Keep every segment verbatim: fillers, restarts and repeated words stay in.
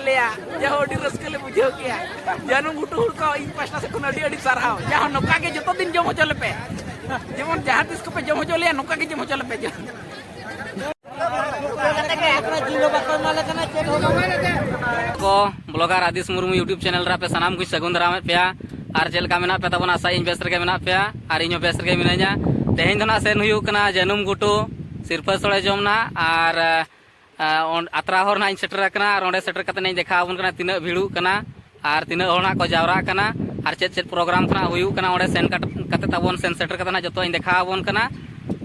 ᱞᱮᱭᱟ, ᱡᱟᱦᱳ, ᱟᱹᱰᱤ ᱨᱟᱹᱥᱠᱟᱹ ᱞᱮ ᱵᱩᱡᱷᱟᱹᱣ ᱠᱮᱜᱼᱟ᱾ ᱡᱟᱹᱱᱩᱢ ᱜᱷᱩᱴᱩ ᱦᱚᱲ ᱠᱚ, ᱤᱧ ᱯᱟᱦᱴᱟ ᱥᱮᱫ ᱠᱷᱚᱱ ᱟᱹᱰᱤ ᱟᱹᱰᱤ ᱥᱟᱨᱦᱟᱣ᱾ ᱡᱟᱦᱳ, ᱱᱚᱝᱠᱟ ᱜᱮ ᱡᱚᱛᱚ ᱫᱤᱱ ᱡᱚᱢ ᱦᱚᱪᱚ ᱞᱮᱯᱮ, ᱡᱮᱢᱚᱱ ᱡᱟᱦᱟᱸ ᱛᱤᱥ ᱠᱚᱯᱮ ᱡᱚᱢ ᱦᱚᱪᱚ ᱞᱮᱭᱟ, ᱱᱚᱝᱠᱟ ᱜᱮ ᱡᱚᱢ ᱦᱚᱪᱚ ᱞᱮᱯᱮ᱾ ᱠᱚ ᱵᱞᱚᱜᱟᱨ ᱟᱫᱤᱥ ᱢᱩᱨᱢᱩ YouTube ᱪᱮᱱᱮᱞ ᱨᱮ ᱟᱯᱮ ᱥᱟᱱᱟᱢ ᱠᱚᱧ ᱥᱟᱹᱜᱩᱱ ᱫᱟᱨᱟᱢᱮᱫ ᱯᱮᱭᱟ᱾ ᱟᱨ ᱪᱮᱫ ᱞᱮᱠᱟ ᱢᱮᱱᱟᱜ ᱯᱮ ᱛᱟᱵᱚᱱᱟ? ᱟᱥᱟᱭᱟᱹᱧ ᱵᱮᱥ ᱨᱮᱜᱮ ᱢᱮᱱᱟᱜ ᱯᱮᱭᱟ, ᱟᱨ ᱤᱧ ᱦᱚᱸ ᱵᱮᱥ ᱨᱮᱜᱮ ᱢᱤᱱᱟᱹᱧᱟ᱾ ᱛᱮᱦᱮᱧ ᱫᱚ ᱱᱟᱜ ᱥᱮᱱ ᱦᱩᱭᱩᱜ ᱠᱟᱱᱟ ᱡᱟᱹᱱᱩᱢ ᱜᱷᱩᱴᱩ ᱥᱤᱨᱯᱟᱹ ᱥᱳᱲᱮ ᱡᱚᱢ ᱱᱟᱜ, ᱟᱨ ᱟᱸ, ᱚᱱ-, ᱟᱛᱨᱟ ᱦᱚᱨ ᱱᱟᱦᱟᱜ ᱤᱧ ᱥᱮᱴᱮᱨ ᱟᱠᱟᱱᱟ, ᱟᱨ ᱚᱸᱰᱮ ᱥᱮᱴᱮᱨ ᱠᱟᱛᱮ ᱤᱧ ᱫᱮᱠᱷᱟᱣ ᱟᱵᱚᱱ ᱠᱟᱱᱟ ᱛᱤᱱᱟᱹᱜ ᱵᱷᱤᱲᱚᱜ ᱠᱟᱱᱟ ᱟᱨ ᱛᱤᱱᱟᱹᱜ ᱦᱚᱲ ᱱᱟᱦᱟᱜ ᱠᱚ ᱡᱟᱣᱨᱟᱜ ᱠᱟᱱᱟ, ᱟᱨ ᱪᱮᱫ ᱪᱮᱫ ᱯᱨᱳᱜᱨᱟᱢ ᱠᱚ ᱱᱟᱦᱟᱜ ᱦᱩᱭᱩᱜ ᱠᱟᱱᱟ ᱚᱸᱰᱮ ᱥᱮᱱ ᱠᱟᱛᱮ, ᱠᱟᱛᱮ ᱛᱟᱵᱚᱱ ᱥᱮᱱ ᱥᱮᱴᱮᱨ ᱠᱟᱛᱮ ᱱᱟᱦᱟᱜ ᱡᱚᱛᱚ ᱤᱧ ᱫᱮᱠᱷᱟᱣ ᱟᱵᱚᱱ ᱠᱟᱱᱟ᱾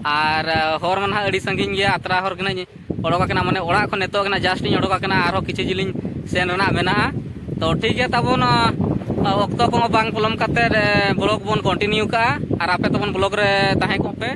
ᱟᱨ, ᱟᱸ, ᱦᱚᱨ ᱢᱟ ᱱᱟᱦᱟᱜ ᱟᱹᱰᱤ ᱥᱟᱺᱜᱤᱧ ᱜᱮᱭᱟ, ᱟᱛᱨᱟ ᱦᱚᱨ ᱜᱮ ᱱᱟᱦᱟᱜ ᱤᱧ ᱚᱰᱚᱠ ᱟᱠᱟᱱᱟ, ᱢᱟᱱᱮ ᱚᱲᱟᱜ ᱠᱷᱚᱱ ᱱᱤᱛᱚᱜ ᱜᱮ ᱱᱟᱦᱟᱜ just ᱤᱧ ᱚᱰᱚᱠ ᱟᱠᱟᱱᱟ, ᱟᱨᱦᱚᱸ ᱠᱤᱪᱷᱩ ᱡᱤᱞᱤᱧ ᱥᱮᱱ ᱨᱮᱱᱟᱜ ᱢᱮᱱᱟᱜᱼᱟ᱾ ᱛᱚ ᱴᱷᱤᱠ ᱜᱮᱭᱟ ᱛᱟᱵᱚᱱ, ᱟᱸ, ᱚᱠᱛᱚ ᱠᱚᱦᱚᱸ ᱵᱟᱝ ᱯᱚᱞᱚᱢ ᱠᱟᱛᱮ, ᱮ, ᱵᱞᱚᱜ ᱵᱚᱱ ᱠᱚᱱᱴᱤᱱᱤᱭᱩ ᱠᱟᱜᱼᱟ, ᱟᱨ ᱟᱯᱮ ᱛᱟᱵᱚᱱ ᱵᱞᱚᱜ ᱨᱮ ᱛᱟᱦᱮᱸ ᱠᱚᱜ ᱯᱮ᱾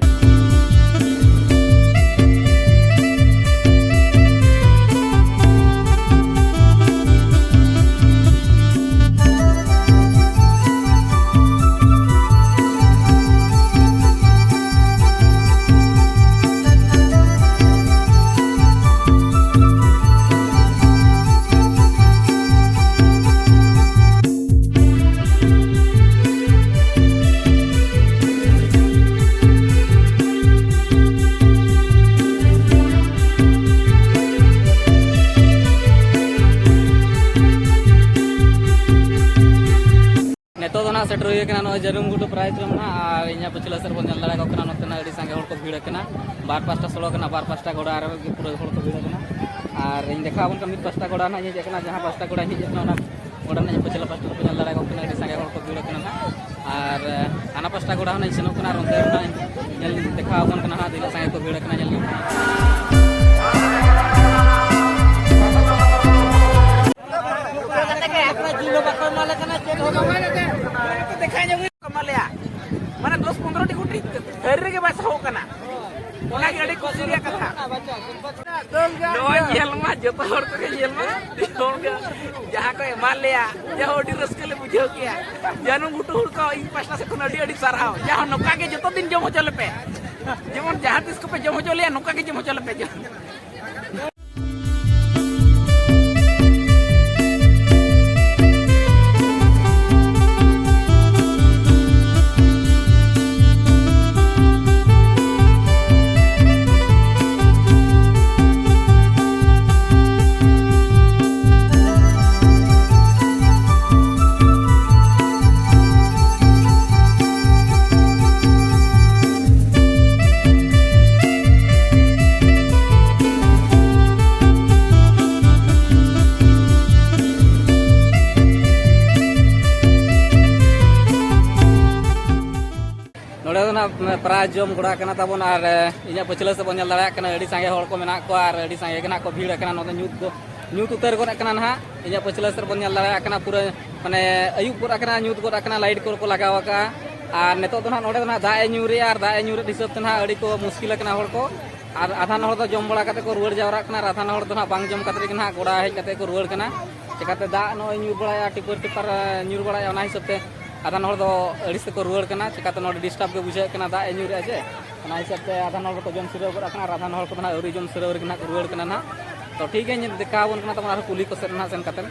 ᱱᱤᱛᱚᱜ ᱫᱚ ᱱᱟᱦᱟᱜ ᱥᱮᱴᱮᱨ ᱦᱩᱭ ᱟᱠᱟᱱᱟ ᱱᱚᱜᱼᱚᱭ ᱡᱟᱹᱱᱩᱢ ᱜᱷᱩᱴᱩ ᱯᱨᱟᱭᱤᱡᱽ ᱨᱩᱢ ᱱᱟᱦᱟᱜ, ᱟᱨ ᱤᱧᱟᱹᱜ ᱯᱟᱹᱪᱷᱞᱟᱹ ᱥᱮᱫ ᱵᱚᱱ ᱧᱮᱞ ᱫᱟᱲᱮᱭᱟᱠᱚ ᱠᱟᱱᱟ, ᱱᱚᱛᱮ ᱱᱟᱜ ᱟᱹᱰᱤ ᱥᱟᱸᱜᱮ ᱦᱚᱲ ᱠᱚ ᱵᱷᱤᱲ ᱟᱠᱟᱱᱟ᱾ ᱵᱟᱨ ᱯᱟᱥᱴᱟ ᱥᱚᱲᱚᱠ ᱨᱮᱱᱟᱜ ᱵᱟᱨ ᱯᱟᱥᱴᱟ ᱜᱚᱰᱟ ᱨᱮ ᱯᱩᱨᱟᱹ ᱦᱚᱲ ᱠᱚ ᱵᱷᱤᱲ ᱟᱠᱟᱱᱟ᱾ ᱟᱨ ᱤᱧ ᱫᱮᱠᱷᱟᱣ ᱟᱵᱚᱱ ᱠᱟᱱᱟ, ᱢᱤᱫ ᱯᱟᱥᱴᱟ ᱜᱚᱰᱟ ᱱᱟᱦᱟᱜ ᱤᱧ ᱦᱮᱡ ᱟᱠᱟᱱᱟ, ᱡᱟᱦᱟᱸ ᱯᱟᱥᱴᱟ ᱜᱚᱰᱟᱧ ᱦᱮᱡ ᱟᱠᱟᱱᱟ ᱚᱱᱟ ᱜᱚᱰᱟ ᱨᱮᱱᱟᱜ ᱯᱟᱹᱪᱷᱞᱟᱹ ᱯᱟᱥᱴᱟ ᱨᱮᱠᱚ ᱧᱮᱞ ᱫᱟᱲᱮᱭᱟᱠᱚ ᱠᱟᱱᱟ, ᱟᱹᱰᱤ ᱥᱟᱸᱜᱮ ᱦᱚᱲ ᱠᱚ ᱵᱷᱤᱲ ᱟᱠᱟᱱᱟ ᱱᱟᱦᱟᱜ᱾ ᱟᱨ, ᱮ, ᱦᱟᱱᱟ ᱯᱟᱥᱴᱟ ᱜᱚᱰᱟ ᱦᱚᱸ ᱱᱟᱦᱟᱜ ᱤᱧ ᱥᱮᱱᱚᱜ ᱠᱟᱱᱟ, ᱟᱨ ᱚᱱᱛᱮ ᱨᱮ ᱱᱟᱦᱟᱜ ᱤᱧ ᱧᱮᱞ ᱫᱮᱠᱷᱟᱣ ᱟᱵᱚᱱ ᱠᱟᱱᱟ ᱱᱟᱦᱟᱜ, ᱛᱤᱱᱟᱹᱜ ᱥᱟᱸᱜᱮ ᱠᱚ ᱵᱷᱤᱲ ᱟᱠᱟᱱᱟ, ᱧᱮᱞ ᱧᱟᱢᱚᱜ ᱠᱟᱱᱟ᱾ ᱫᱮᱠᱷᱟᱣ ᱧᱚᱜ ᱠᱚ ᱮᱢᱟ ᱞᱮᱭᱟ᱾ ᱢᱟᱱᱮ ᱫᱚᱥ ᱯᱚᱱᱨᱚ ᱴᱤ ᱜᱩᱴᱤ ᱛᱷᱟᱹᱨᱤ ᱨᱮᱜᱮ ᱵᱟᱭ ᱥᱟᱦᱚᱵ ᱠᱟᱱᱟ᱾ ᱚᱱᱟᱜᱮ ᱟᱹᱰᱤ ᱠᱩᱥᱤ ᱨᱮᱭᱟᱜ ᱠᱟᱛᱷᱟ᱾ ᱱᱚᱣᱟ ᱧᱮᱞ ᱢᱟ, ᱡᱚᱛᱚ ᱦᱚᱲ ᱠᱚᱜᱮ ᱧᱮᱞ ᱢᱟ᱾ ᱡᱟᱦᱟᱸ ᱠᱚ ᱮᱢᱟ ᱞᱮᱭᱟ, ᱡᱟᱦᱟᱸ ᱟᱹᱰᱤ ᱨᱟᱹᱥᱠᱟᱹ ᱞᱮ ᱵᱩᱡᱷᱟᱹᱣ ᱠᱮᱜᱼᱟ᱾ ᱡᱟᱹᱱᱩᱢ ᱜᱷᱩᱴᱩ ᱦᱚᱲ ᱠᱚ, ᱤᱧ ᱯᱟᱥᱴᱟ ᱥᱮᱫ ᱠᱷᱚᱱ ᱟᱹᱰᱤ ᱟᱹᱰᱤ ᱥᱟᱨᱦᱟᱣ᱾ ᱡᱟᱦᱟᱸ ᱱᱚᱝᱠᱟ ᱜᱮ ᱡᱚᱛᱚ ᱫᱤᱱ ᱡᱚᱢ ᱦᱚᱪᱚ ᱞᱮᱯᱮ, ᱡᱮᱢᱚᱱ ᱡᱟᱦᱟᱸ ᱛᱤᱥ ᱠᱚᱯᱮ ᱡᱚᱢ ᱦᱚᱪᱚ ᱞᱮᱭᱟ, ᱱᱚᱝᱠᱟ ᱜᱮ ᱡᱚᱢ ᱦᱚᱪᱚ ᱞᱮᱯᱮ᱾ ᱱᱚᱰᱮ ᱫᱚ ᱱᱟᱦᱟᱜ ᱯᱨᱟᱭ ᱡᱚᱢ ᱜᱚᱲᱟ ᱠᱟᱱᱟ ᱛᱟᱵᱚᱱ, ᱟᱨ ᱤᱧᱟᱹᱜ ᱯᱟᱹᱪᱷᱞᱟᱹ ᱥᱮᱫ ᱵᱚᱱ ᱧᱮᱞ ᱫᱟᱲᱮᱭᱟᱜ ᱠᱟᱱᱟ, ᱟᱹᱰᱤ ᱥᱟᱸᱜᱮ ᱦᱚᱲ ᱠᱚ ᱢᱮᱱᱟᱜ ᱠᱚᱣᱟ ᱟᱨ ᱟᱹᱰᱤ ᱥᱟᱸᱜᱮ ᱜᱮ ᱱᱟᱦᱟᱜ ᱠᱚ ᱵᱷᱤᱲ ᱟᱠᱟᱱᱟ᱾ ᱱᱚᱰᱮ ᱧᱩᱛ ᱫᱚ ᱧᱩᱛ ᱩᱛᱟᱹᱨ ᱜᱚᱫ ᱟᱠᱟᱱᱟ ᱱᱟᱦᱟᱜ᱾ ᱤᱧᱟᱹᱜ ᱯᱟᱹᱪᱷᱞᱟᱹ ᱥᱮᱫ ᱵᱚᱱ ᱧᱮᱞ ᱫᱟᱲᱮᱭᱟᱜ ᱠᱟᱱᱟ, ᱯᱩᱨᱟᱹ ᱢᱟᱱᱮ ᱟᱹᱭᱩᱵ ᱜᱚᱫ ᱟᱠᱟᱱᱟ, ᱧᱩᱛ ᱜᱚᱫ ᱟᱠᱟᱱᱟ, ᱞᱟᱭᱤᱴ ᱠᱚ ᱠᱚ ᱞᱟᱜᱟᱣ ᱟᱠᱟᱫᱼᱟ᱾ ᱟᱨ ᱱᱤᱛᱚᱜ ᱫᱚ ᱱᱟᱦᱟᱜ ᱱᱚᱰᱮ ᱫᱚ ᱱᱟᱦᱟᱜ ᱫᱟᱜ ᱮ ᱧᱩᱨᱮᱜᱼᱟ, ᱟᱨ ᱫᱟᱜ ᱮ ᱧᱩᱨᱮᱫ ᱦᱤᱥᱟᱹᱵ ᱛᱮ ᱱᱟᱦᱟᱜ ᱟᱹᱰᱤ ᱠᱚ ᱢᱩᱥᱠᱤᱞ ᱟᱠᱟᱱᱟ ᱦᱚᱲ ᱠᱚ᱾ ᱟᱨ ᱟᱫᱷᱟᱱ ᱦᱚᱲ ᱫᱚ ᱡᱚᱢ ᱵᱟᱲᱟ ᱠᱟᱛᱮ ᱠᱚ ᱨᱩᱣᱟᱹᱲ ᱡᱟᱣᱨᱟᱜ ᱠᱟᱱᱟ, ᱟᱨ ᱟᱫᱷᱟᱱ ᱦᱚᱲ ᱫᱚ ᱱᱟᱦᱟᱜ ᱵᱟᱝ ᱡᱚᱢ ᱠᱟᱛᱮ ᱜᱮ ᱱᱟᱦᱟᱜ ᱜᱚᱲᱟ ᱦᱮᱡ ᱠᱟᱛᱮ ᱠᱚ ᱨᱩᱣᱟᱹᱲ ᱠᱟᱱᱟ᱾ ᱪᱮᱠᱟᱛᱮ ᱫᱟᱜ ᱱᱚᱜᱼᱚᱭ ᱧᱩᱨ ᱵᱟᱲᱟᱭᱟ, ᱴᱤᱯᱟᱹᱨ ᱴᱤᱯᱟᱹᱨ ᱧᱩᱨ ᱵᱟᱲᱟᱭᱟ, ᱚᱱᱟ ᱦᱤᱥᱟᱹᱵ ᱛᱮ ᱟᱫᱷᱟᱱ ᱦᱚᱲ ᱫᱚ ᱟᱹᱲᱤᱥ ᱛᱮᱠᱚ ᱨᱩᱣᱟᱹᱲ ᱠᱟᱱᱟ᱾ ᱪᱮᱠᱟᱛᱮ ᱱᱚᱰᱮ ᱰᱤᱥᱴᱟᱵᱽ ᱜᱮ ᱵᱩᱡᱷᱟᱹᱜ ᱠᱟᱱᱟ, ᱫᱟᱜ ᱮ ᱧᱩᱨᱮᱜᱼᱟ ᱡᱮ, ᱚᱱᱟ ᱦᱤᱥᱟᱹᱵ ᱛᱮ ᱟᱫᱷᱟᱱ ᱦᱚᱲ ᱫᱚᱠᱚ ᱡᱚᱢ ᱥᱤᱨᱟᱹᱣ ᱜᱚᱫ ᱟᱠᱟᱱᱟ ᱟᱨ ᱟᱫᱷᱟᱱ ᱦᱚᱲ ᱠᱚᱫᱚ ᱱᱟᱦᱟᱜ ᱟᱹᱣᱨᱤ ᱡᱚᱢ ᱥᱤᱨᱟᱹᱣ ᱨᱮᱜᱮ ᱱᱟᱦᱟᱜ ᱠᱚ ᱨᱩᱣᱟᱹᱲ ᱠᱟᱱᱟ ᱱᱟᱦᱟᱜ᱾ ᱛᱚ ᱴᱷᱤᱠ ᱜᱮᱭᱟ, ᱫᱮᱠᱷᱟᱣ ᱟᱵᱚᱱ ᱠᱟᱱᱟ ᱛᱟᱵᱚᱱ ᱟᱨᱦᱚᱸ ᱠᱩᱞᱦᱤ ᱠᱚ ᱥᱮᱫ ᱱᱟᱦᱟᱜ ᱥᱮᱱ ᱠᱟᱛᱮ᱾